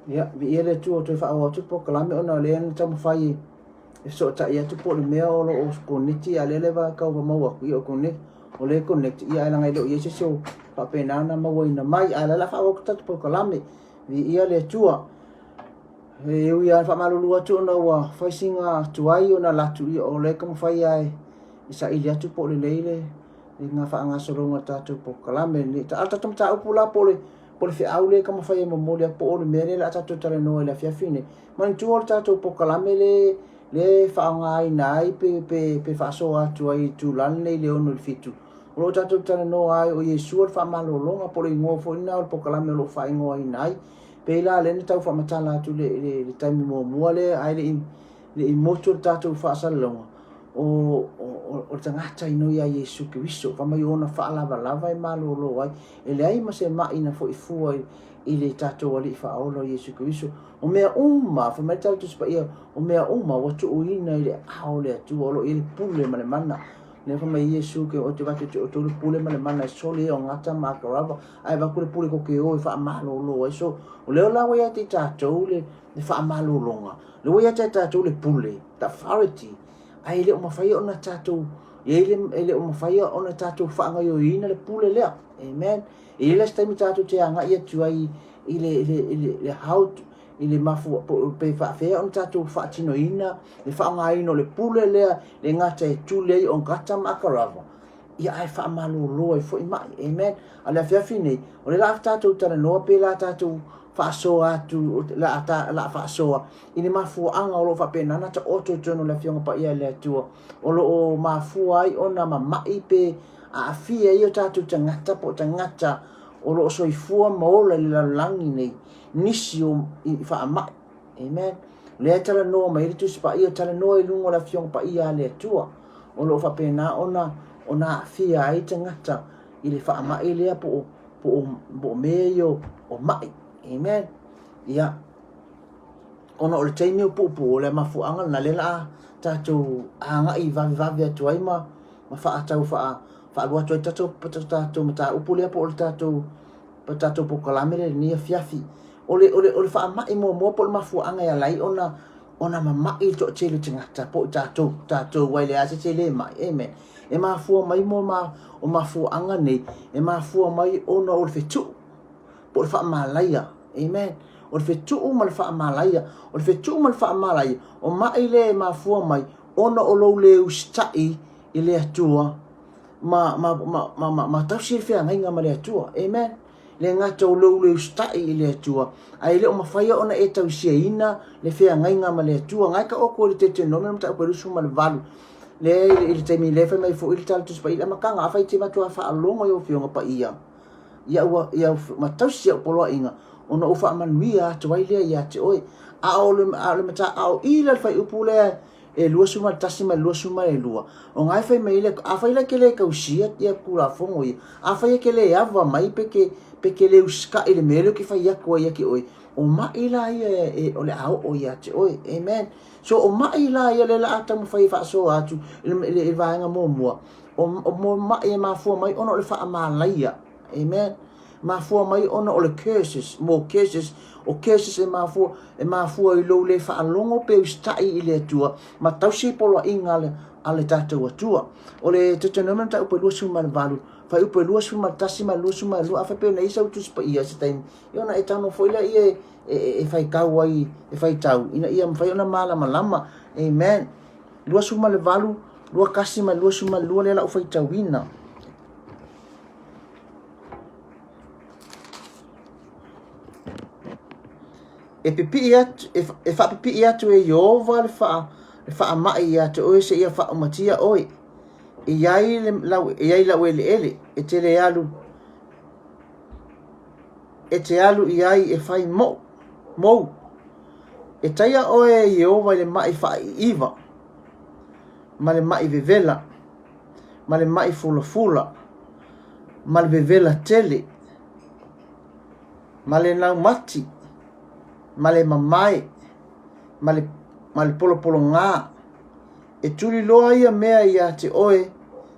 Ia, viia le Atua ua toe faaauau atu le polokalame ona o lea na taumafai e fesootai atu po o le mea o lo o koneti a o lea lava e tau maua atu, ia o connect, o lea e connect, ia ae leaga e le o i ai se isi o faapena ona mauaina mai. A o lea o le a faaauau atu le tatou polokalame. Viia le Atua. E ui lava faamalulu atu ona ua fai sina tuai ona alu atu, ia o lea e taumafai lava e saili atu po o lelei le faagasologa o le tatou polokalame lenei. A o le tatou mataupu la po o le po o le feau lea e taumafai e momoli atu po o le mea lea o le a tatou talanoa i le afiafi nei. Manatua o le tatou polokalame le le e faaaogaina ai pe, pe, pe faasoa atu ai i le itula lenei i le 6 i le 7. O lo o tatou talanoa ai o Iesu o le faamalologa po o le igoa foi lena o le polokalame o lo o faaigoaina ai. Pei la lea na tau faamatala atu le, le, le taimi muamua lea ae le i, le i motu le tatou faasalalauga, o, o, o le tagata inoi ia Iesu Keriso, fai mai ona faalavalava e malolo ai. E leai ma se ma'i na foi fua i, i le tatou Alii Faaola o Iesu Keriso. O mea uma, fai mai le Tala Tusi Paia, o mea uma ua tuuina i le aao o le Atua, o lo o i ai le pule ma le mana. Lea fai mai Iesu ke o te vake te o le pule ma le mana e soli ai o gata ma akarava, ae avatu le pule tou te o e faamalolo ai. So, o lea la ua ia te i tatou le, le faamalologa, lea ua ia te i tatou le pule, the authority, ae le o mafai ona tatou, e le o mafai ona tatou faagaoioiina le pule lea. Amen. E i ai la se taimi tatou te agai atu ai i le, i le, i le, le how to, i le mafua, pe faafefea ona tatou faatinoina le faaaogaina o le pule lea, le gata e tuli ai o gata ma akarava, ia ae faamalolo ai foi mai. Amen. A o le afiafi nei, o le la tatou talanoa pe la tatou faasoa atu, la, ta, la faasoa i le mafuaaga o lo o faapena ona taoto i totonu o le Afioga Paia a le Atua, o lo o mafua ai ona mama'i pe aafia ai o tatou tagata po o tagata o lo o soifua ma ola i le lalolagi nei, nisi o i faamai. Amen. O lea e talanoa mai ai le Tusi Paia, talanoa i luga o le Afioga Paia a le Atua, o lo o faapena ona ona aafia ai tagata i le faamai lea po o po o po o mea ia o ma'i. Amen. Ia, ona o le taimi o puupuu o le mafuaaga lena lea la tatou agai vavevave atu ai ma ma faatau faa faalua atu ai tatou tatou mataupu lea po o le tatou po o le tatou polokalame lea i lenei afiafi. O le o le o le faamai muamua po o le mafuaaga e ala ai ona ona mama'i le toatele o tagata po o tatou tatou aua e leai lava se isi e le ma'i. Amen. E mafua mai mo ma o mafuaaga nei e mafua mai ona o le fetu'u po o le faamalaia. Amen. O le fetu'u ma le faamalaia. O le fetu'u ma le faamalaia, o ma'i lea e mafua mai ona o lou le usita'i i le Atua ma, ma, ma, ma, ma, ma tausi le feagaiga ma le Atua. Amen. Le gata o lou le usitai i le Atua, ae le o mafai ona e tausiaina le feagaiga ma le Atua. Ngai ka oko i le Deuteronomy mataupu e 28. Le i le taimi le fai mai foi le tala Tusi Paia i le amataga, afai te matua faalogo i ou afioga paia, ia ua ia ma tausi au poloaiga, ona ou faamanuia atu ai lea ia te oe. A o le, a o le mata, a o i la le fuaiupu lea e 21 ma le 22, o nga e fai mai le, afai la e ke le tausia ia Tulafono ia, afai e ke le ava mai pe ke, pe ke le usitai i le mea lea ou te fai atu ai ia te oe, o ma'i la ia e, o le a oo ia te oe. Amen. So o ma'i la ia lea la a taumafai e faasoa atu i le, i le, i le vaega muamua, o, o mo ma'i e mafua mai ona o le faamalaia. Amen. Mafua mai ona o le curses, mo curses, o curses e mafua, e mafua i lou le faalogo pe usitai i le Atua, ma tausi poloaiga a le, a le tatou Atua. O le Deuteronomy mataupu e 28, fuaiupu e 21 ma le 22, afai pe ona i ai sau Tusi Paia i se taimi, ia ona e tago foi lea e, e, e faitau ai, e faitau, ina ia mafai ona malamalama. Amen. 28, 21 ma le 22 lea la ou faitauina. E pipii atu, e, e faapipii atu e Iova le, faa, le faamai ia te oe seia faaumatia oe. E i ai le, lau, e i ai lau eleele, e te le alu, e te alu i ai e fai mou, mou. E taia oe e Iova i le ma'i faaiiva, ma le ma'i vevela, ma le ma'i fulafula, ma le vevela tele, ma le laumati, ma le mamae, ma le, ma le polopologā. E tuli loa ia mea ia te oe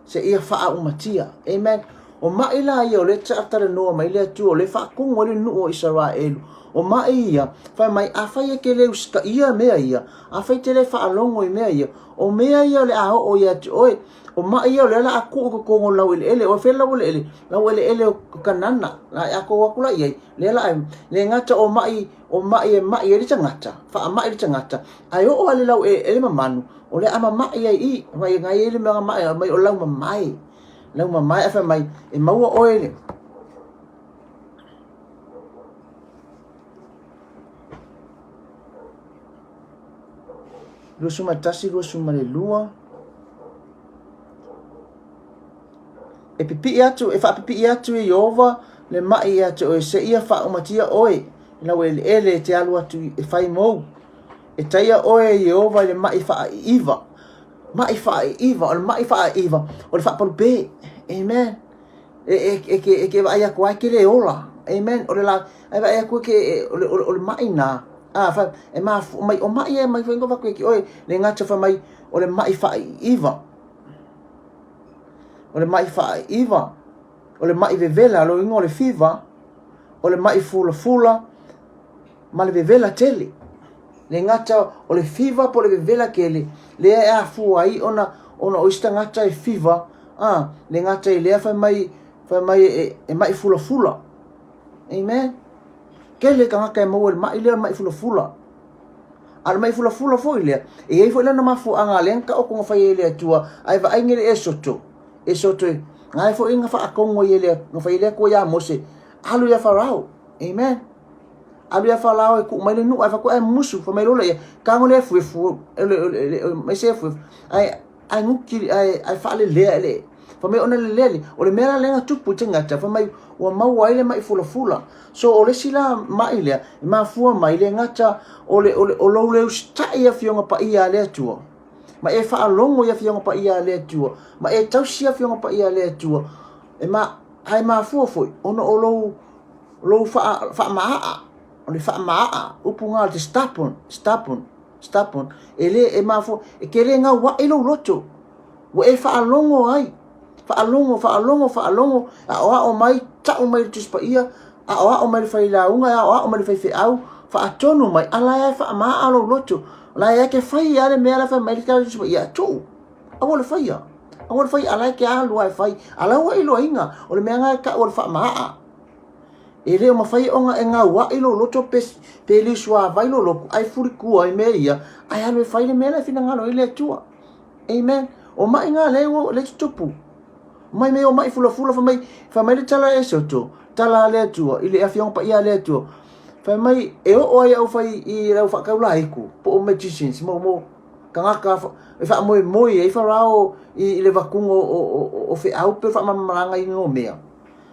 seia faaumatia. Amen. O maʻi la ia o lea talanoa mai le Atua, o lea faatogu ai le nuu o Isaraelu. O maʻi ia, fai mai, afai e te le usitaia mea ia, afai e te le faalogo i mea ia, o mea ia o le a oo ia te oe. O maʻi ia o lea o le a tuu i totonu o le laueleele. O fea le laueleele? Laueleele o Kanana. La e atoa atu la i ai, lea la e le gata o maʻi, o maʻi e maʻi ai le tagata, faamaʻi le tagata, ae oo lava i le laueleele mamanu, o le a mamaʻi ai i i. Mai na i ai le mea maʻi, mai o laumamae. Laumamae ae fai mai, e maua oe le 21, 22. E pipii atu, e faapipii atu e Ieova le maʻi ia te oe, seia faaumatia oe i laueleele e te alu atu e fai mou. E taia oe e Ieova i le maʻi faaiiva. Maʻi faaiiva, o le maʻi faaiiva, o le faapalupē. Amen. E, e, e, ke, e ke vaai atu ai ke le ola. Amen. O le la, ai vaai atu ke, o le, o le, o le maʻi nā. A, fa, e mafu, mai, o maʻi e mai whaingo wako e ki oe, le ngata fa mai, o le maʻi faaiiva. O le maʻi faaiiva. O le maʻi vevela, lo ingo o le fiva. O le maʻi fulafula. Ma le vevela tele. Le gata o le fiva po o le vevela tele, lea e afua ai ona, ona o isi tagata e fiva, a, le gata i lea fai mai, fai mai e, e maʻi fulafula. Amen. Tele tagata e maua i le maʻi lea o le maʻi fulafula. A o le maʻi fulafula foi lea, e i ai foi lana mafuaaga lea na taoto na fai ai e le Atua, ae vaai nei le Esoto, Esoto, na e foi na faatonu ai e le, na fai ai le Atua iā Mose, alu ia Farao. Amen. Alu ia Farao e tuu mai le nuu, ae faatoa e musu, fai mai loa lea, tago le efuefu, mai se efuefu, ae ae nuki, ae, ae faalelea e le, fai mai ona lelea le, o le mea la lea na tupu i tagata, fai mai ua maua ai le maʻi fulafula. So o le isi la maʻi lea, e mafua mai le gata o le, o le, o lou le usitai i Afioga Paia a le Atua, ma e faalogo i Afioga Paia a le Atua, ma e tausi Afioga Paia a le Atua, e ma, ae mafua foi, ona o lou, lou faa, faamaaa, o le faamaaa, upu ngā o te stubborn, stubborn, stubborn, e le, e mafua, e ke le gauaʻi lou loto, ua e faalogo ai, faalogo, faalogo, faalogo, aoao mai, tau mai le Tusi Paia, aoao mai le failauga, aoao mai le faifeau, faatonu mai, a la e faamaaa lou loto, la e ke fai a le mea la fai mai le Tusi Paia, tuu, aua le faia, aua le faia, a la e ke alu a e fai, a la ua iloaina, o le mea ngā e tau o le faamaaa. E le o mafai ona e gauaʻi lou loto pe, pe le suāwai lou loto, ae fulitua i mea ia, ae alu e fai le mea la e finagalo ai le Atua. Amen. O maʻi ngā le ua le tutupu. Mai mea o maʻi fulafula, fai mai, fai mai le tala e soto, tala a le Atua, i le Afioga Paia a le Atua. Fai mai, e oo ai au fai i lau whakaula iku, po o magicians, mo, mo, tagata e whaamoemoe ai Farao i, i le vakunga o, o, o, o wheau pe whaamamalaga i ngō mea.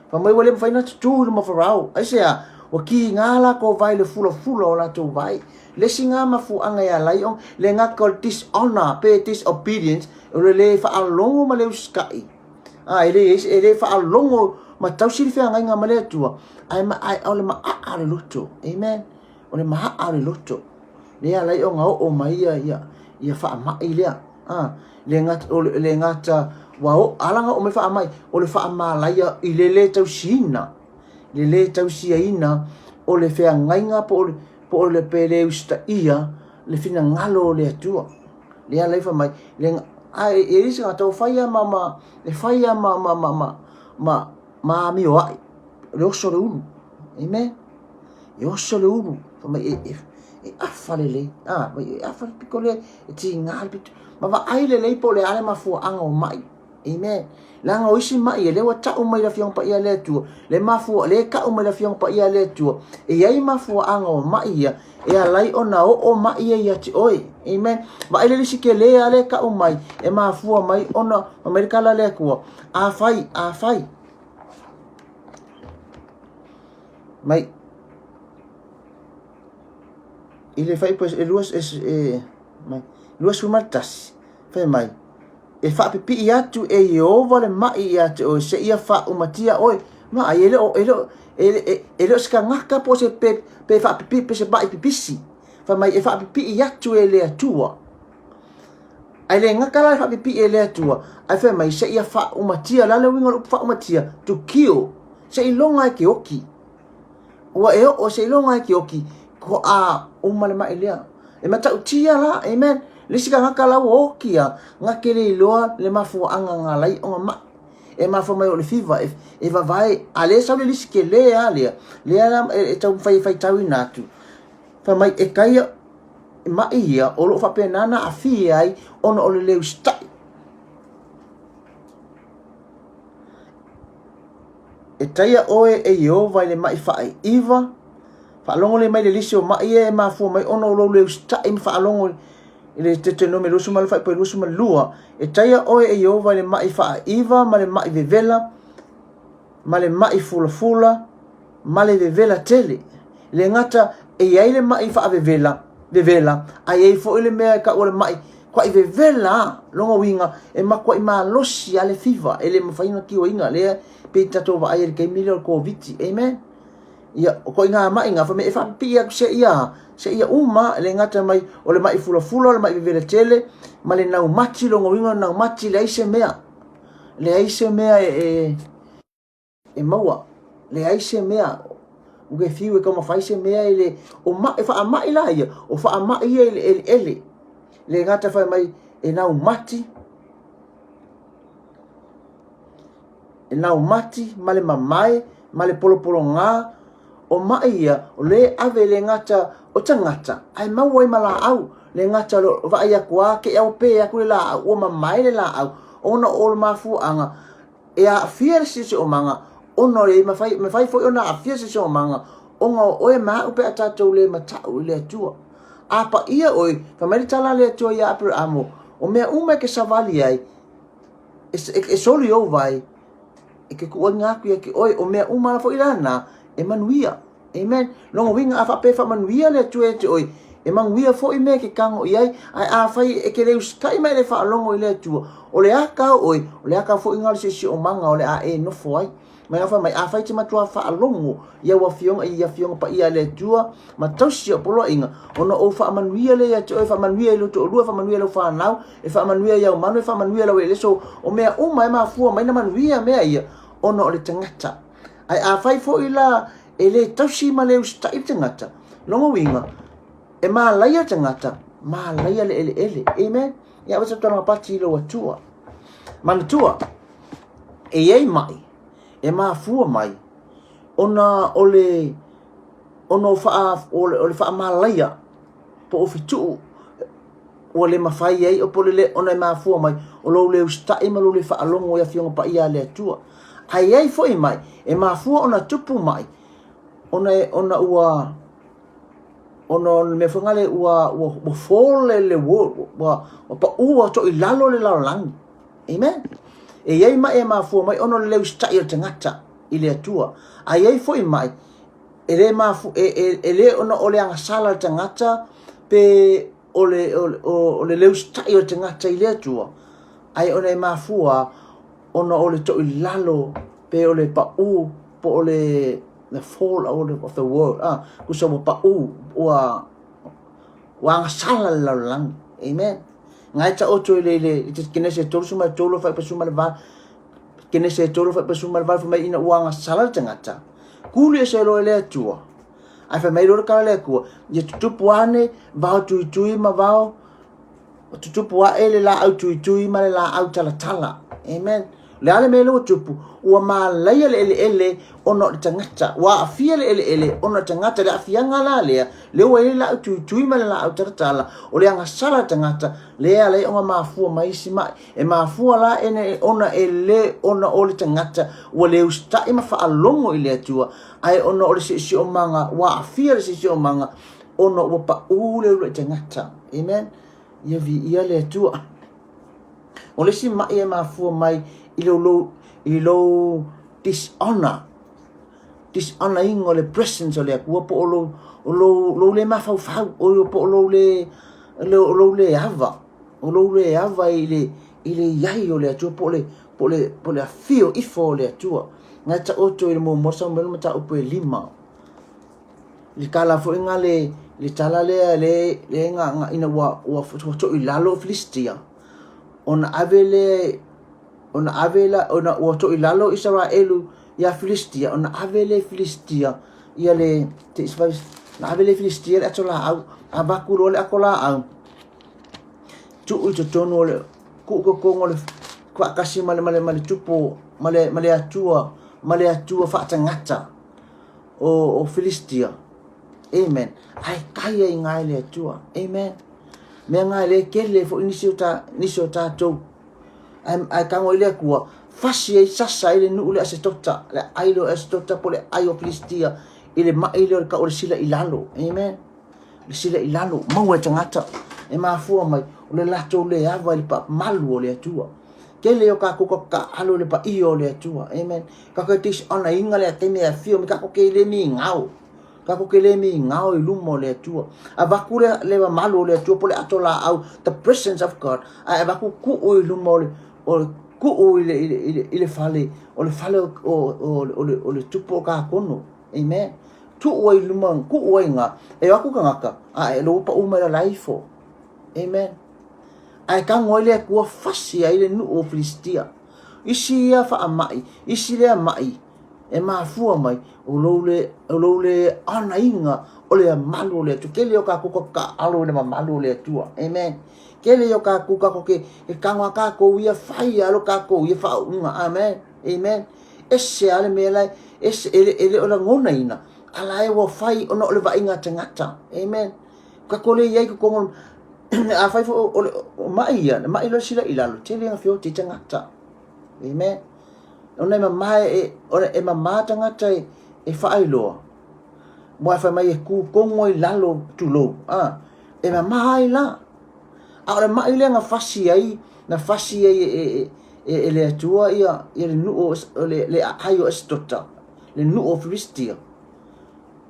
Fai mai ua le mafai ona tutū i luma Farao. Aisea? Ua kīgā lākou vae i le fulafula o latou vae. Le isi ngā mafuaaga e ala ai ona, le gata o le dishonor pe disobedience, o le lē faalogo ma le usitai. A, e le, e le faalogo ma tausi le feagaiga ma le Atua, ae, ae o le maaa o le loto. Amen. O le maaa o le loto. Le ala ai ona oo mai ia, ia, ia faamai lea. A, le gata, o le, le gata ua o, ala ona oo mai faamai, o le faamalaia i le lē tausiina, le lē tausiaina o le feagaiga po o le, po o le pe le usitaia le finagalo o le Atua. Le ala ai fai mai, le, a e, e i ai se tagata ua fai lava ma, ma, e fai lava ma, ma, ma, ma, ma, ma amioai, le oso o le ulu. Amen. E oso le ulu, fai mai e, e, e afa lelei, a, mai e afa le pito lea, e tiga le pito. Ma vaai lelei po o le a le mafuaaga o maʻi. Amen. Leaga o isi maʻi e lea ua tau mai le Afioga Paia a le Atua, le mafua, le tau mai le Afioga Paia a le Atua, e i ai mafuaaga o maʻi ia, e ala ai ona oo maʻi ia ia te oe. Amen. Vaai le lisi kelē a le tau mai, e mafua mai ona, fai mai le tala a le Atua, afai, afai, mai, i le fai e lua e, e, mai, 21, fai mai, e faapipii atu e Ieova le maʻi ia te oe seia faaumatia oe. Vaai, e le o, e le o, e, e, e le o se tagata po o se pe, pe faapipii, pe se maʻi pipisi. Fai mai, e faapipii atu e le Atua. Ae le gata la le faapipii e le Atua, ae fai mai, seia faaumatia, o le a le uiga o le upu faaumatia? To kill, seiloga e te oti. Ua e oo seiloga e te oti, toa uma le mai lea. E matautia la, amen. Le isi tagata la ua oti lava, na te le iloa le mafuaaga na ala ai ona mai. E mafua mai o le fiva, e vavae, a lea e sau le lisi tele lava lea, lea la e taumafai e faitauina atu, fai mai e taia maʻi ia o lo o faapena ona aafia ai ona o le le usitai. E taia ʻoe e Ieova i le maʻi faaiva, faalogo lelei mai le lisi o maʻi ia e mafua mai ona o lou le usitai ma faalogo i le Deuteronome 28:22, e taia ʻoe e Ieova i le maʻi faaiva ma le maʻi vevela, ma le maʻi fulafula, ma le vevela tele. E le gata e i ai le maʻi faavevela, vevela, ae i ai foi le mea e taua le maʻi kuaʻi vevela a. Lona uiga, e matuaʻi malosi a le fiva, e le mafai ona tioina, lea pei tatou vaai ai i le taimi lea o le Koviti. Amen. Ia, o ituaiga maʻi na, fai mai e faapipii atu seia, seia uma, e le gata mai o le maʻi fulafula, o le maʻi vevela tele, ma le naumati, lona uiga o le naumati, leai se mea. Leai se mea e, e e maua. Leai se mea, ua ke fiu e taumafai se mea i le, o maʻi, faamaʻi la ia, o faamaʻi ia i le ʻeleʻele. Le gata fai mai e naumati, e naumati ma le mamae ma le polopologā, o maʻi ia, o le ave le gata o tagata, ae maua ai ma laau, le gata o vaai aku a ke au pē aku le laau, ua mamae le laau, ona o le mafuaaga, e aafia le siosiomaga ona e mafai, mafai foi ona aafia le siosiomaga ona o oe ma au pe a tatou le matau i le Atua. A paia oe, fai mai le tala a le Atua iā Aperamo, o mea uma e ke savali ai, e, e, e soli ou vai, e ke kuʻuaiga aku ia ke oe, o mea uma la foi lana, e manuia. Amen. Lona uiga a faapea e faamanuia le Atua ia te oe, e manuia foi mea e ke kago i ai, ae afai e ke le usitai ma e le faalogo i le Atua, o le a kao oe, o le a kao foi na o le siosiomaga o le a e nofo ai. Mai fai mai, afai e te matua faalogo i au afioga i afioga paia a le Atua ma tausi au poloaiga, ona ou faamanuia lea ia te oe, faamanuia i lou toalua, faamanuia i lau fanau, e faamanuia i au manu, e faamanuia i lau eleele. So, o mea uma e mafua mai na manuia mea ia, ona o le tagata. Ae afai foi la e le tausi ma le usitai le tagata, lona uiga, e malaia le tagata, malaia le eleele. Amen. Ia ave se tulaga pati i lou Atua. Manatua, e i ai mai, e mafua mai, ona o le, ona o, faa, o le, o le faamalaia, po o fetuu, ua le mafai ai, o po o le le, ona e mafua mai, o lou le usitai ma lou le faalogo i Afioga Paia a le Atua. Ae i ai foi mai, e mafua ona tupu mai, ona, e, ona ua, ona o le mea foi ngale ua, ua, ua fall le, le world, ua, ua paʻu ua toʻi lalo le lalolagi. Amen. E i ai mai e mafua mai ona o le le usitai o le tagata i le Atua. Ae i ai foi mai, e le mafu, e, e, e le ona o le agasala o le tagata, pe o le, o, o, o le le usitai o le tagata i le Atua, ae ona e mafua ona o le toʻi lalo pe o le paʻu po o le the fall of the world ah tusa ua paʻu ua ua agasala le lalolagi. Amen. Ngai taoto i le le i te Kenese 33 faaipa 18 Kenese 3 faaipa 18 fai mai ina ua agasala le tagata kuli ese loa e le Atua ae fai mai loa le tala a le Atua ia tutupu ane vao tuitui ma vao Tutupu aʻe le lāʻau tuitui ma le lāʻau talatala. Amen. O le a le mea lea ua tupu? Ua malaia le ʻeleʻele ona o le tagata. Ua aafia le ʻeleʻele ona o le tagata. Le aafiaga la lea, lea ua i ai le lāʻau tuitui ma le lāʻau talatala, o le agasala le tagata, lea e ala ai ona mafua mai isi maʻi. E mafua la ene ona e le ona o le tagata ua le usitai ma faalogo i le Atua, ae ona o le siosiomaga, ua aafia le siosiomaga ona ua paʻu le uluai tagata. Amen. Ia viia le Atua. O le isi maʻi e mafua mai i lou, lou, i lou dishonor, dishonor ina o le presence o le Atua po o lou, o lou, lou le mafaufau, o po o lou le, o lou le ava, o lou le ava i le, i le iai o le Atua po o le, po o le, po o le afio ifo o le Atua. Ngai taoto i le muamua Samuele mataupu e lima. Le tala foi nga le le tala lea le le nga nga ina ua ua ua toʻi lalo o Filistia. Ona ave lea ona ave la ona ua toilalo Isaraelu ia Filistia ona ave lea Filistia ia le te na ave lea Filistia le ato laau avaku loa le ato laau tuu i totonu o le tuu totonu o le faatasi ma le ma le ma le tupu ma le ma le Atua ma le Atua faatagata o o Filistia. Amen. Ae kai ai ngā e le Atua. Amen. Mea ngā e le kele foi nisi o ta nisi o tātou. Ae ae kago i le Atua fasi ai sasa ai le nuu le Asetota, le ai le Asetota po le ai o Filistia i le mai lea o le kau o le sila i lalo. Amen. Le sila i lalo, maua e tagata e mafua mai o le latou le ava i le malu o le Atua. Tele o kākou ka kāʻalo i le paia o le Atua. Amen. Kākou te ona inga le ateme a fio me kākou ke le mi ngao. Kākou ke le mi ngao i luma o le Atua. Avaku le le mamalu o le Atua po le ato laau, the presence of God. A avaku kuu i luma o le o le kuu i le i le i le, i le fale o le fale o o o, o le o le tupu o kākono. Amen. Tuu ai luma, kuu ai ngā. E aku kangaka, a e lopa uma la laifo. Amen. Ae tago ai le Atua fasi ai le nuu o Filistia. Isi ia faamai, isi lea mai e mafua mai o lou le, o lou le anaiga o le malu o le Atua. Kele o kākou ka kaalo i le mamalu o le Atua. Amen. Kele o kākou kākou ke, ke kago a kākou ia fai alo kākou ia whaunga. Amen. Amen. Ese a le mea lai, ese ele, ele o lagona ina. Ala e ua fai ona o le vaaiga tagata. Amen. Ka kole iai ko kongo a fai fo o le o mai ia, le mai lo sila i lalo, tele nga fio te tangata. Amen. Ona e mama e, ona e mama tangata e, e whaailoa. Mo e whai mai e ku kongo i lalo tulou. Ah, e mama ai la. A o le mai lea na fasi ai, na fasi ai e, e, e, e le Atua ia, ia le nuu o le, le aai o Esitota, le nuu o Filistia.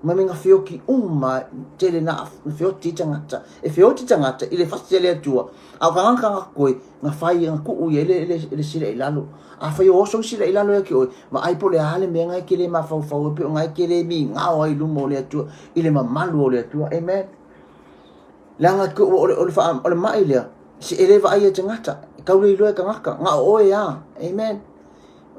Ma me nga feoki uma tele na feoti tangata. E feoti tangata i le fasi a le Atua. A o ka ngaka nga koe, nga fai nga kuu ia le, le, le sila i lalo. A fai o oso sila i lalo ia ki oe, ma ai po le ale mea ngai ke le mafaufau e pe o ngai ke le mi ngao ai luma o le Atua, i le mamalu o le Atua. Amen. Leaga ke o le, o le, wha, o le mai lea, si e le vaai e tangata, e kaule i loa e kangaka, nga o oe a. Amen.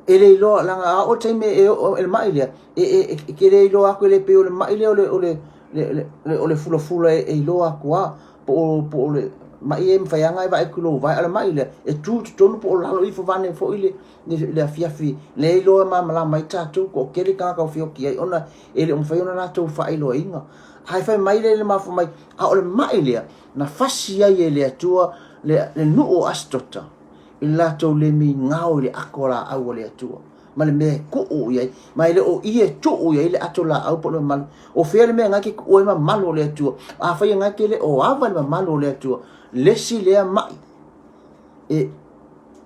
E le iloa, leaga a oo taimi e oo e le maʻi lea, e, e, e, ke le iloa aku e le pei o le maʻi lea o le, o le, le, le, o le fulafula e, e iloa aku a, po o, po o le maʻi e mawhai anga e vaai ku lou vae, a le maʻi lea, e tū totonu po o lalo ifo vane foi le, le, le afiafi, le iloa e malamalama ai tātou, ko kele kākau whioki ai, ona e le o mawhai ona lātou whaailoaina. Ae whai mai le le mafua mai, a o le maʻi lea, na fasi ai e le Atua le, le nuu o Asitota, i le latou le migao i le ako laau a le Atua, ma le mea e kuu i ai, ma e le o ia e tuu i ai le ato laau po o le mamalu. O fea le mea ngai ke kuu ai mamalu o le Atua? Afai e ngai ke le o ava le mamalu o le Atua, le isi lea mai. E,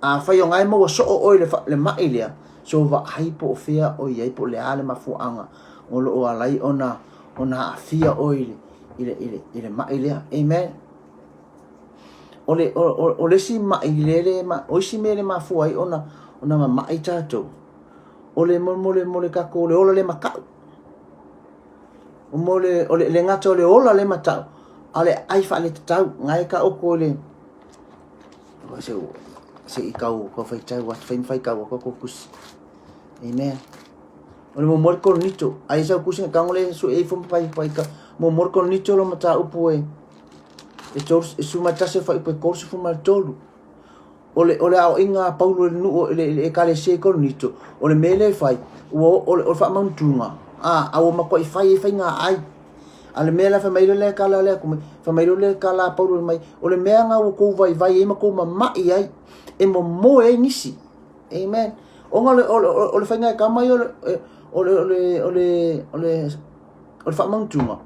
afai o ngai maua soo oe le, le mai lea, so vaai po o fea o i ai po o le a le mafuaaga o lo o alai ona, ona aafia oe i le, i le, i le, i le mai lea. Amen. O le, o, o, o le isi maʻi lele, ma, o isi mea le mafua ai ona, ona mamaʻi tātou, o le mo, mo le, mo le kākou, le ola le mataʻu. O mo le, o le, le gata o le ola le mataʻu, a le ʻai faaletatau, ngai ka oko le, o se, se i kau, kau faitau atu, fai faitau atu ko kusi. Amen. O le mo mo le Korinito, ai sau kusi nga kango le su e ifo pai pai ka, mo mo le Korinito lo mata upu e, E tolu, e 11 fuaiupu e 33. O le, o le aoaiga a Paulo i le nuu, i le, i le ekalesia i Korinito, o le mea lea e fai, ua, o le, o le faamautuga, a, a ua matuai fai ai faiga ai. A le mea la fai mai le le kala le aku mai, fai mai le kala a Paulo mai, o le mea nga ua kou vaivai ai ma kou mamaʻi ai, e momoe ai nisi. Amen. Ona o le, o le, o le faiga e kama ai o le, o le, o le, o le, o le, o le faamautuga,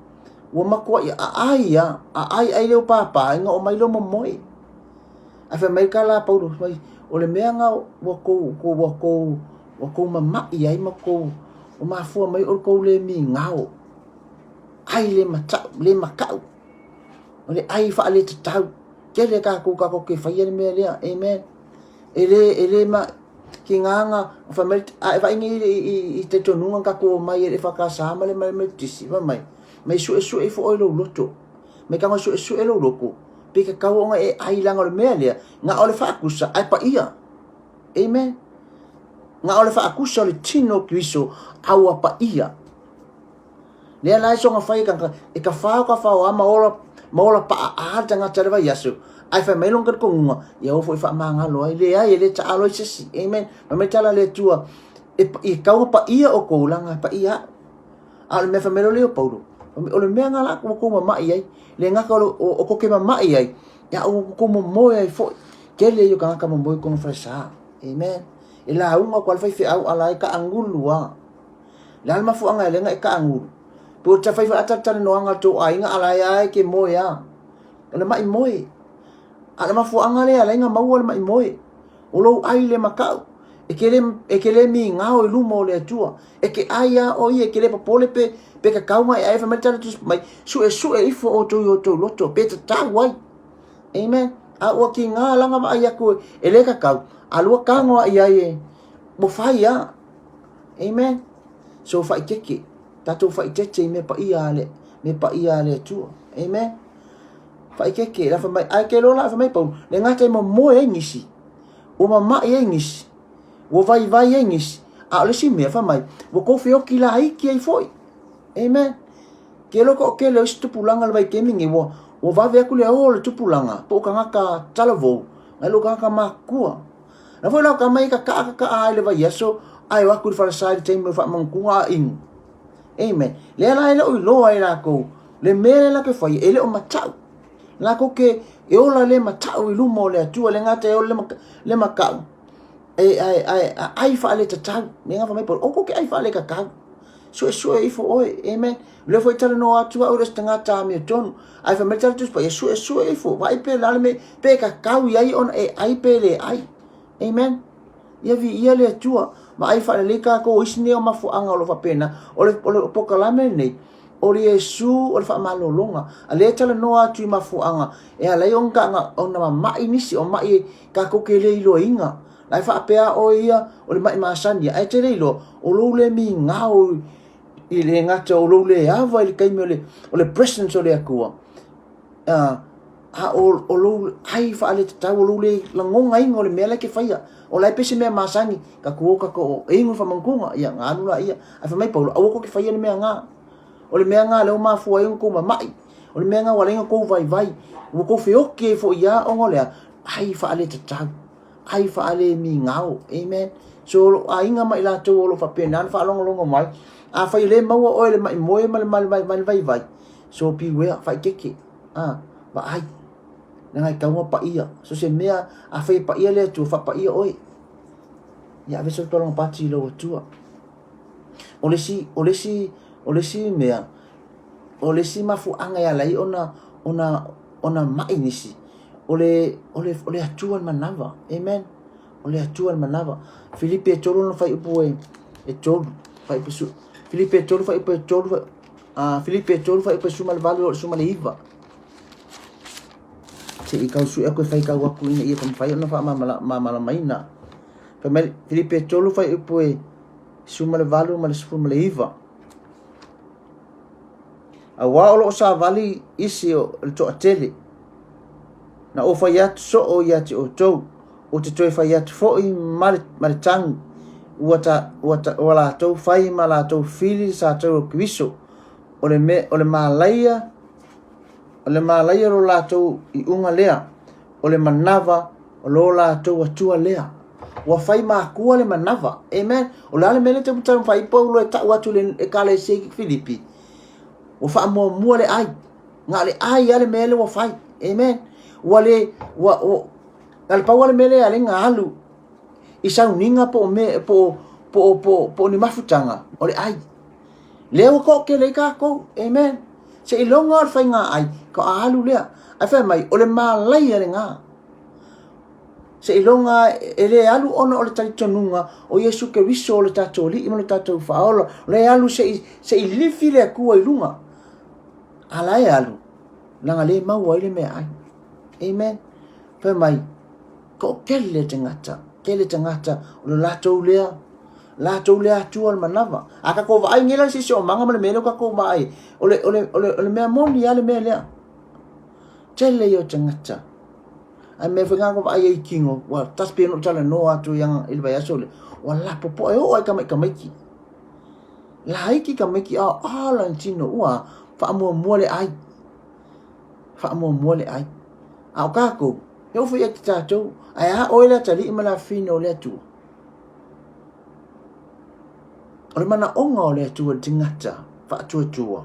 ua matuai aai a, aai ai leo pāpā ina o mai leo momoe. Ae fai mai ka la Paulo, fai mai, o le mea nga ua kou, kou, ua kou, ua kou mamaʻi ai ma kou, ua mafua mai o le kou le migao. ʻAi le mataʻu, le makaʻu. O le ʻai faaletatau. Tele kākou kākou ke faia le mea lea. Amen. E le, e le ma, ki ngā ngā, fai mai, a e vaai nei i, i, i te tonuga kākou o mai e le whakasā ma le mai mai tisi, fai mai, mai suesue ifo ʻoe i lou loto. Mai kago suesue lou loto. Pe tatau ona e ai leaga o le mea lea, na o le faakusa ae paia. Amen. Na o le faakusa o le tino o Keriso a ua paia. Lea la e soga fai e tagata, e ka fao ka fao a ma ola, ma ola paa a le tagata le vaiaso, ae fai mai lona talitonuga, ia aua foi faamagalo ai. Leai, e le taalo ai se isi. Amen. Fai mai tala a le Atua, e, e tau na paia outou, leaga e paia au. A o le mea fai mai loa lea o Paulo, o le mea na la ua tou mamai ai, le gata o, o, o tou te mamai ai, ia ua tou momoe ai foi. Tele ia o tagata momoe i totonu o falesa. Amen. E lauga atu lava le faifeau a la e taagulu lava. Le a le mafuaaga e ala ai ona e taagulu? Pe ua fai foi a talatalanoaga a le tou aiga a la e lava e te moe lava. O le mai moe. A o le mafuaaga lea e ala ai ona maua le mai moe. O lou ai le matau. E te le, e te le migao i luma o le Atua. E te ai lava oe ia, e te le popole pe, pe tatau ona e ai. Fai mai le tala Tusi mai, suesue ifo outou i outou loto, pe tatau ai. Amen. A ua tiga la ona vaai atu e le tatau, a lua tago lava i ai e, ua fai lava. Amen. So faaeteete, tatou faaeteete i mea paia a le, mea paia a le Atua. Amen. Faaeteete, la fai mai, ae te iloa la, fai mai Paulo, le gata e momoe ai nisi, ua mama'i ai nisi, ua vaivai ai nisi, a o le isi mea, fai mai, ua tou feoki laiti ai foi. Amen. Ke iloa toatele o isi tupulaga i le vaitaimi lenei, ua, ua vave atu le o o le tupulaga, po o tagata talavou, nai lo tagata matutua. Na foi la o tama ia kaka'a kaka'a ai le vaiaso ae o atu i le falesa i le taimi o le faamanutuga a inu. Amen. Lea la e le o iloa e latou le mea lea latou te faia e le o mata'u. Latou te e ola le mata'u i luma o le Atua, le gata e ola le, le mata'u e ae ae ai faaletatau. Lea na fai mai Paulo, outou te ai faaletatau. Suesue ifo oe. Amen. O lea foi e talanoa atu au i le isi tagata amiotonu. Ae fai mai le tala Tusi Paia, suesue ifo, vaai pe o le a le mea, pe tatau i ai ona e ai pe le ai. Amen. Ia viia le Atua. Vaai faalelei tatou o isi nei o mafuaaga o lo o faapena. O le, o le polokalame lenei, o le Iesu o le faamalologa. A lea e talanoa atu i mafuaaga e ala ai ona, ona, ona mamai nisi, o mai tatou te le iloaina. La e faapea oe ia, o le mai masani, ae te le iloa, o lou le migao i le gata o lou le ava i le taimi o le, o le presence o le Atua, a o, o lou ai faaletatau, o lou le lagonaina o le mea la e te faia. O la e pei se mea masani, tatou o tatou e inu le faamautuga, ia ona alu laia. Ae fai mai Paulo, aua tou te faia le mea na. O le mea na lea ua mafua ai ona tou mamai. O le mea na ua ala ai ona tou vaivai. Ua tou feoki ai foi ia ona o le a? Ai faaletatau. Ai faalemigao. Amen. So o lou aiga ma i latou o lo o faapena ona faalogologo mai, afai e le maua oe i le mai moe ma le, ma le, ma le vaivai, so beware, faaeteete, ah, vaai, leaga e tatau ona paia. So se mea, afai e paia le Atua, faapaia oe. Ia ave sau tulaga pati i lou Atua. O le isi, o le isi, o le isi mea, o le isi mafuaaga e ala ai ona, ona, ona mai nisi, o le, o le, o le Atua le manava. Amen. O le Atua le manava. Filipi e 3 lona fuaiupu e, e 3. Fuaiupu su, Filipi e 3 fuaiupu e 3, Filipi e 3 fuaiupu e 18 o le 19. Se i tau sue aku e fai tau aku ina ia mafai ona faamalamalamaina. Fai mai Filipi e 3 fuaiupu e 18 ma le 19. Auā o lo o savali isi o le toatele, na ou fai atu soo ia te outou, ou te toe fai atu foi ma le, ma le tagi, ua, ta, ua, ta, ua latou fai ma latou fili sa tau o Keriso, o le, me, o le malaia, o le malaia lo latou iuga lea, o le manava o lo latou Atua lea. Ua fai makua le manava. Amen. O le a le mea lea te taumafai ai Paulo e tau atu i le Ekalesia i Filipi? Ua faamuamua le ai. Na o le ai lava le mea lea ua fai. Amen. Ua le, ua, ua, na le pau lava le mea lea e ala ai ona alu i sauniga po o me, po o, po o, po o, po o ni mafutaga, o le ai. Lea ua toatele ai tatou. Amen. Seiloga o le faiga ai, faatoa alu lea. Ae fai mai, o le malaia lena. Seiloga e le alu ona o le talitonuga o Iesu Keriso o le tatou Alii ma le tatou Faaola. O lea e alu se i, se i lifi le Atua i luga. A la e alu, leaga le maua ai le meaai. Amen. Fai mai, toatele tagata, tele tagata o le latou lea, latou lea Atua o le manava. A tatou vaai nei la i le siosiomaga ma le mea lea ua tatou vaai, o le, o le, o le, o le mea moni lava le mea lea. Tele ia o tagata. Ae mea foi ngā ko vaai ai tino, ua tasi pei ona ou talanoa atu i i le vaiaso lea, ua lapopoa e oo ai kamaiki. Laiti tamaiti a a lana tino ua faamuamua le ai. Faamuamua le ai. A o kākou, e oo foi ia te tātou, ae a oe le atalii ma le afafine o le Atua. O le manaoga o le Atua i le tagata faatuatua,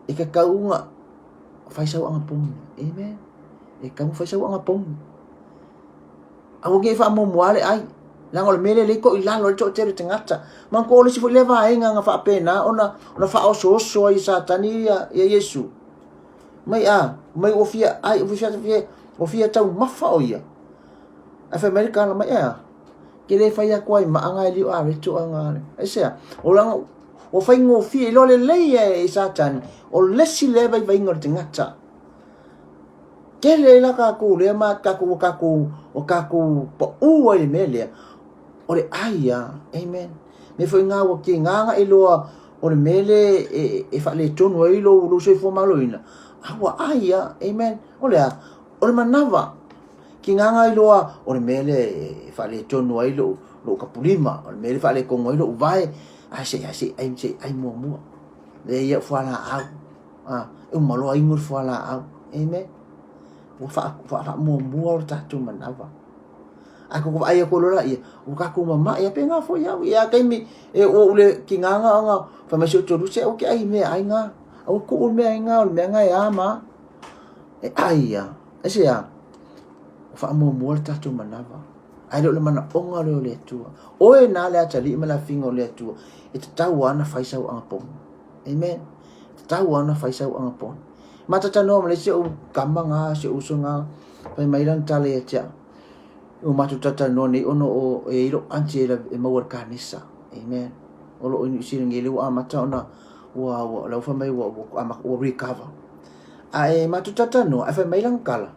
e tatau ona fai sau anapogi. Amen. E tatau ona fai sau anapogi. Aua ne i faamuamua le ai. Leaga o le mea lea lea e toilalo ai le toatele o tagata. Manatua o le isi foi lea vaega na faapena ona ona faaosooso ai e Satani ia ia Iesu. Mai a, mai ua fia ai, ua fia, fia, ua fia taumafa o ia. Ae fai mai le tala mai, ea, ke le fai atu ai maa nga e liu a reto a nga. Aisea, o langa, ua faigofie, iloa lelei e Satani, o le isi lea vaivaiga o le tagata. Tele ai la tatou lea ma tatou ua tatou ua tatou paʻu ai le mea lea o le ai a amen mea foi ngā ua kīgā na iloa o le mea le e, e faaletonu ai lou lou soifua maloloina a ua ai a amen o le a o le manava kīgā na iloa o le mea le e faaletonu ai lou lou tapulima o le mea le faaletonu ai lou vae ae se i se i ai se i ai muamua le ia fualaau A, e uma loa inu le fualaau. Amen. Ua faamuamua lo tatou manawa. Ae ko vaai aku loa laia, ua tatou mama'i a pēnā foi au. Ia taimi e ua ou le kīgāga ona fai mai si ou toelua, se aua te ai i mea ai ngā. Aua tuu le mea ai ngā, o le mea ngā e a ma. E ai a. Aisea? Ua faamuamua le tatou manawa. Ae le o le manaoga lea o le Atua. Oe na le atalii ma le afiga o le Atua, e tatau lava ona fai sau anapogi. Amen. Tatau lava ona fai sau anapogi. Ma talanoa ma le isi ou tama na, si ou uso na, fai mai lana tala ia te au. Ua matou talatalanoa nei ona o e i ai lou aunty e maua i le kanesa. Amen. O lo o i Niu Sila nei, lea ua amata ona ua ua la ua fai mai ua ua ua recover. Ae matou talatalanoa, ae fai mai lana tala,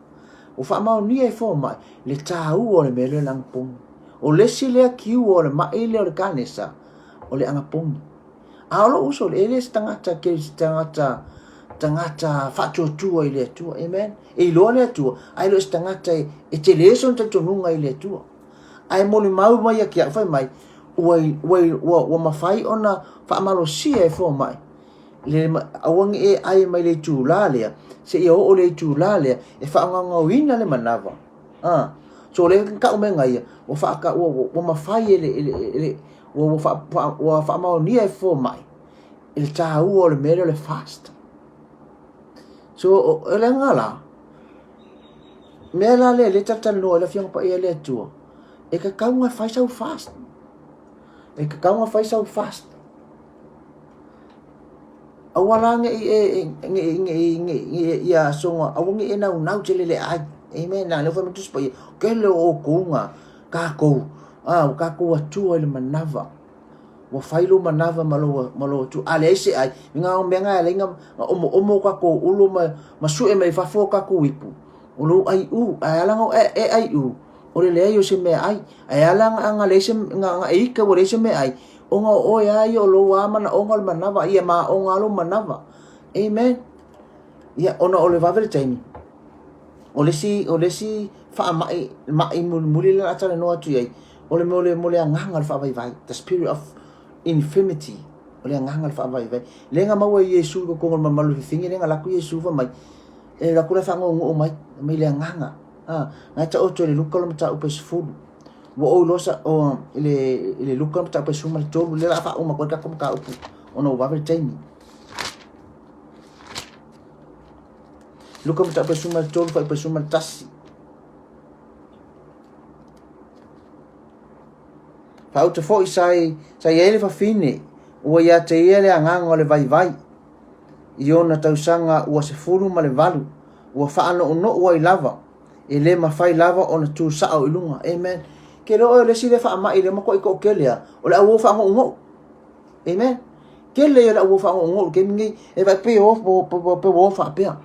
ua faamaonia e fomai le taua o le mea lea o le anapogi. O le isi lea cure o le mai lea o le kanesa, o le anapogi. A o lou uso, e le se tagata ke se tagata tagata faatuatua i le Atua. Amen. E iloa le Atua, ae le o se tagata e, e tele sona talitonuga i le Atua. Ae molimau mai ia ki au fai mai, ua, ua, ua, ua mafai ona faamalosia e fomai le aua ne i e ai mai le itulā lea, seia oo i le itulā lea e faagaogaoina le manava. A, so le kau mea ia, ua whaaka, ua, ua, ua mafai e le, e le, e le ua, ua, wha, wha, ua whaamaonia e fomai i le tāua o le mea lea o le fast. So, o, o le aga la, mea la lea le talatalanoa i le Afioga Paia le Atua, e tatau ona fai sau fast. E tatau ona fai sau fast. Aua la ne i e, ne i, ne i, ne i, ia asoga, aua ne i e naunau tele le ai. Amen. Na lea fai mai Tusi Paia, kele o outou nga, kākou, a, ua kākou Atua i le manava. Ua fai lou manava ma lou, ma lou Atua. A leai se ai, i ngā mea ngā e alai nga, nga omoomo o kākou ulu ma, ma suʻe mai fafo o kākou ipu. O lou aiʻū, ae ala nga e, e aiʻū, o le leai o se mea ai. Ae ala nga, nga leai se, nga, nga e ika ua leai se mea ai, Ona o oe a ia o lou a manaʻoga o le manawa, ia maʻoga a lou manawa. Amen. Ia, ona o le vave le taimi. O le isi, o le isi faamaʻi, maʻi mulimuli lea o le a talanoa atu i ai, o le mea o le, mo le agaga o le faavaivai, the spirit of infirmity, o le agaga o le faavaivai. Lea na maua e Iesu i totonu o le malumalu fefefe, lea na alu atu Iesu fai mai, e alu atu la e faanoonoo mai, mai le agaga. A, na e taoto i le Luka o le mataupu e 10. Ua ou iloa sa, o, i le, i le Luka mataupu e 13, lea o le a faauma atu ai le tatou mataupu ona ua vave le taimi. Luka mataupu e 13, fuaiupu e 11. Faauta foi sa i, sa i ai le fafine, ua ia te ia le agaga o le vaivai. I ona tausaga ua 18, ua faanounou ai lava, E le mafai lava ona tu sao i luga. Amen. Ke loa oe o le isi lea faamai lea matuai toatele a, o le auo faagougo'u. Amen. Tele ia o le auo faagougo'u i le taimi nei, e vaai pei o, pe ua o faapea.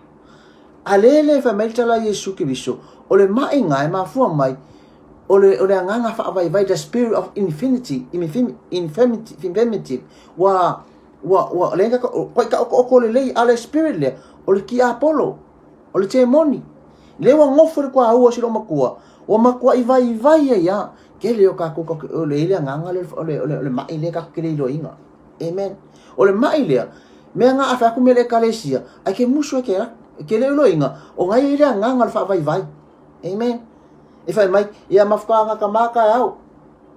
A le le fai mai le tala a Iesu Keriso, o le maʻi ga e mafua mai, o le, o le agaga faavaivai, the spirit of infinity, infirmity, infirmity, ua, ua, ua, le, ua taoto'oto lelei, a o le spirit lea, o le tiapolo. O le temoni. Lea ua gofo le kuaua si loomatua, ua matuai vaivai ai a. Tele o tatou o le i le agaga lea o le mai lea tatou te le iloaina. Amen. O le mai lea, mea nga a fai atu mea le ekalesia, ae ke musu e ke atu. E ke le iloaina, o na i le agaga o le faavaivai. Amen. E fai mai, ia mafuaaga ka maka e au.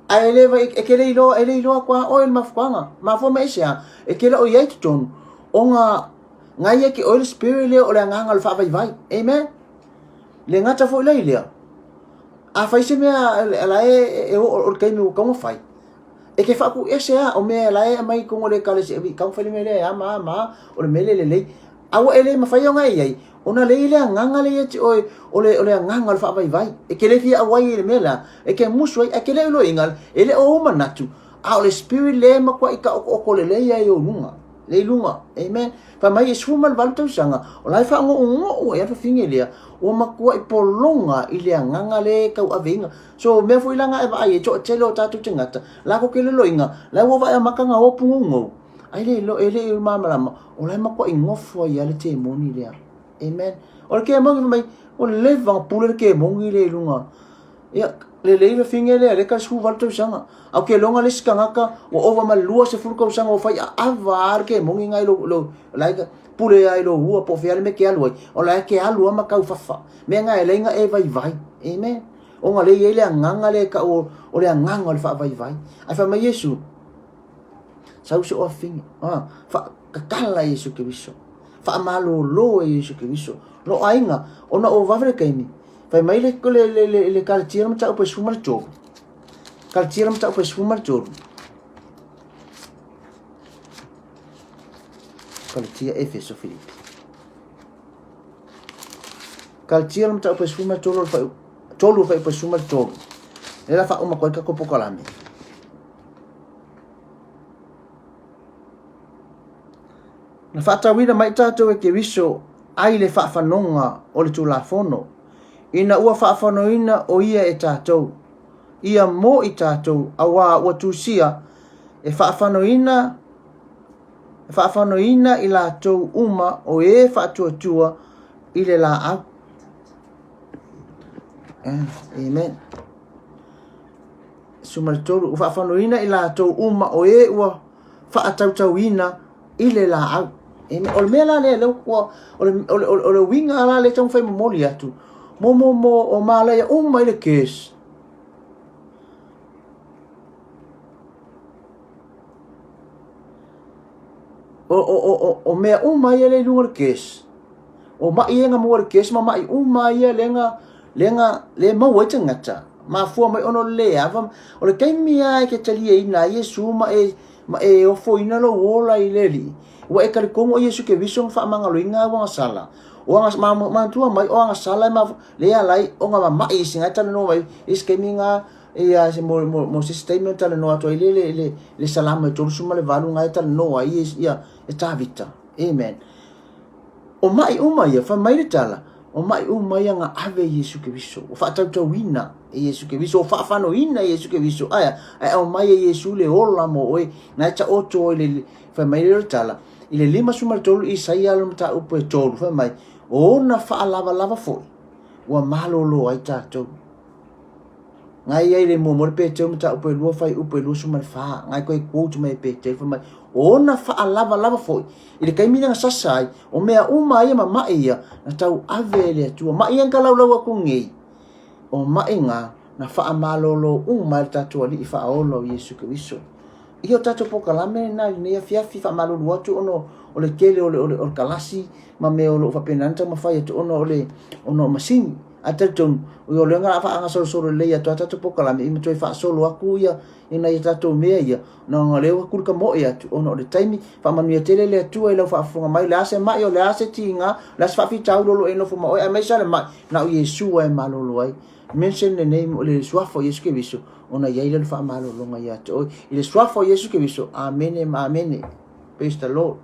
Ae le vai, e ke le iloa, e le iloa kua oe le mafuaaga. Mafua mai se a, e ke le o iai totonu, o nga, nga ia ke oe le spirit lea o le agaga o le faavaivai. Amen. Le gata foi lea i lea, a fai se mea la e, e, o le taimi ua tatau ona fai, e ke faakuese a o mea la e aumai i totonu o le ekalesia, e tatau ona fai le mea lea e a ma a ma a, o le mea lea e lelei. A ua e le mafai ona e i ai, ona lea e i ai le agaga lea ia te oe, o le, o le agaga o le faavaivai. E ke le fia auai ai i le mea lea, e ke musu ai, ae ke le iloiga, e le o ou manatu, a o le spirit lea e matuai taotooto lelei ai i ou luga, lea i luga. Amen. Fai mai e 18 tausaga, o la e faagougoou ai a le fafine lea, ua matuai pologa i le agaga lea e tauaveina. So, mea foi la na e vaai ai, toatele o tatou tagata, latou te loloiga, la ua vaai amata na o pugounou, ai le ilo, e le i malamalama, o la e matuai nofo ai a le temoni lea. Amen. O le kemoni fai mai, ua leva ona pule le kemoni lea i luga. Ia, lelei fafine lea, lea ka 18 tausaga. A o ke loga le isi tagata, ua ova ma le 20 tausaga ua fai aava a le kemoni nga i lo, lo, like, pule ai lo ua, po o fea le mea ke alu ai. O la e ke alu a ma taufafa. Mea nga e lei na e vaivai. Amen. Ona lea e i ai le agaga lea e tau o le agaga o le faavaivai. Ae fai mai Iesu, sau se oafine, ah, faakakala Iesu Keriso, faamalolo e Iesu Keriso. Lo aiga, ona o vave le taimi, fai mai le, le, le, le, le Kalatia le mataupu e 13. Kalatia le mataupu e 13. Kalatia Efeso Filipi. Kalatia le mataupu e 13 o le fai, tolu o fai 13. Lea la faauma atu ai tatou polokalame. Na faatauina mai tatou e Keriso ai le faafanoga o le Tulafono, ina ua faafanoina o ia e tatou, ia mo i tatou, auā ua tusia e faafanoina e faafanoina i latou uma o e faatuatua i le laau. Amen. 13, ua faafanoina i latou uma o e ua faatautauina i le laau. Amen. O le mea la lea, lea ua, o le, o le, o le uiga la lea taumafai momoli atu, mo, mo, mo, o malaia uma i le curse. O, o, o, o, o mea uma ia lea i luga o le curse. O mai ia nga maua le curse ma mai uma ia lea nga, lea nga, lea maua ai tagata. Mafua mai ona o le le ava. O le taimi lava e te taliaina ai Iesu ma e, ma e ofoina lou ola i le Alii, ua e talitonu o Iesu Keriso na faamagaloina au agasala. O aga, ma, manatua mai, o agasala e ma, lea e ala ai ona mamai isi nga e talanoa mai i isi taimi nga, ia se mo, mo, mo se isi taimi ona talanoa atu ai le, le, le, le Salamo e 38 nga e talanoa ai ia, e Tavita. Amen. O maʻi uma ia, fai mai le tala, o maʻi uma ia na ave e Iesu Keriso, ua faatautauina e Iesu Keriso, ua faafanoina e Iesu Keriso, aea, ae aumai e Iesu le ola mo oe, na e taoto oe le, fai mai le tala, i le 53 Isaia le mataupu e 3, fai mai, o ona faalavalava foi, ua malolo ai tatou. Ngai ai le muamua le Peteu mataupu e 2 fuaiupu e 24, ngai koe quote mai e Peteu fai mai, o ona faalavalava foi, i le taimi lea na sasa ai, o mea uma ia ma maʻi ia, na tauave e le Atua. Maʻi ia na talaulau atu nei, o maʻi na, na faamalolo uma ai le tatou Alii Faaola o Iesu Keriso. Ia o tatou polokalame lena i lenei afiafi, faamalulu atu ona o le tele o le, o le, o le kalasi ma mea o lo o faapena ona taumafai atu ona o le, ona o masini. Ae talitonu, o lea na faagasolosolo lelei atu a tatou polokalame, ma toe faasolo atu ia i nai a tatou mea ia, ona o lea ua kulikamoe atu, ona o le taimi, faamanuia tele le Atua i lau faafofoga mai, o le a se mai, o le a se tiga, o le a se faafitauli o lo o e nofo ma oe, aemaise lava le mai, na o Iesu lava e malolo ai. Mention le name, le suafa o Iesu Keriso, ona i ai lea o le faamalologa ia te oe. I le suafa o Iesu Keriso, amene ma amene. Praise the Lord.